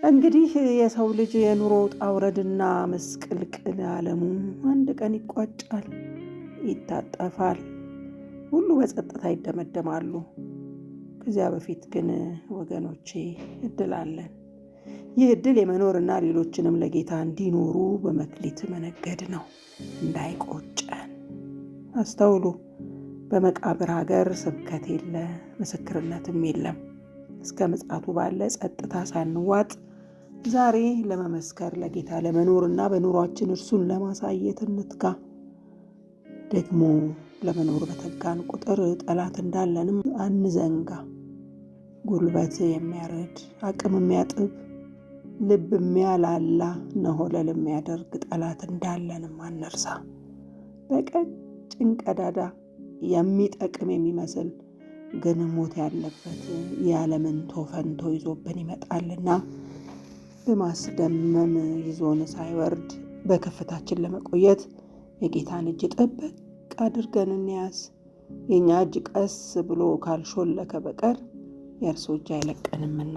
እንግዲህ የሰው ልጅ የኑሮ ውጣ ውረድና ምስቅልቅል ዓለሙ አንድ ቀን ይቋጫል፣ ይታጠፋል፣ ሁሉ በጸጥታ ይደመደማሉ። ከዚያ በፊት ግን ወገኖቼ እድል አለን። ይህ እድል የመኖርና ሌሎችንም ለጌታ እንዲኖሩ በመክሊት መነገድ ነው፣ እንዳይቆጨን። አስተውሉ። በመቃብር ሀገር ስብከት የለ፣ ምስክርነትም የለም። እስከ ምጽአቱ ባለ ጸጥታ ሳንዋጥ ዛሬ ለመመስከር ለጌታ ለመኖርና በኑሯችን እርሱን ለማሳየት እንትጋ። ደግሞ ለመኖር በተጋን ቁጥር ጠላት እንዳለንም አንዘንጋ። ጉልበት የሚያርድ፣ አቅም የሚያጥብ፣ ልብ የሚያላላ፣ ነሆለል የሚያደርግ ጠላት እንዳለንም አንርሳ። በቀጭን ቀዳዳ የሚጠቅም የሚመስል ግን ሞት ያለበት የዓለምን ቶፈንቶ ይዞብን ይመጣልና በማስደመም ይዞን ሳይወርድ በከፍታችን ለመቆየት የጌታን እጅ ጥብቅ አድርገን እንያዝ። የእኛ እጅ ቀስ ብሎ ካልሾለከ በቀር የእርሱ እጅ አይለቀንምና።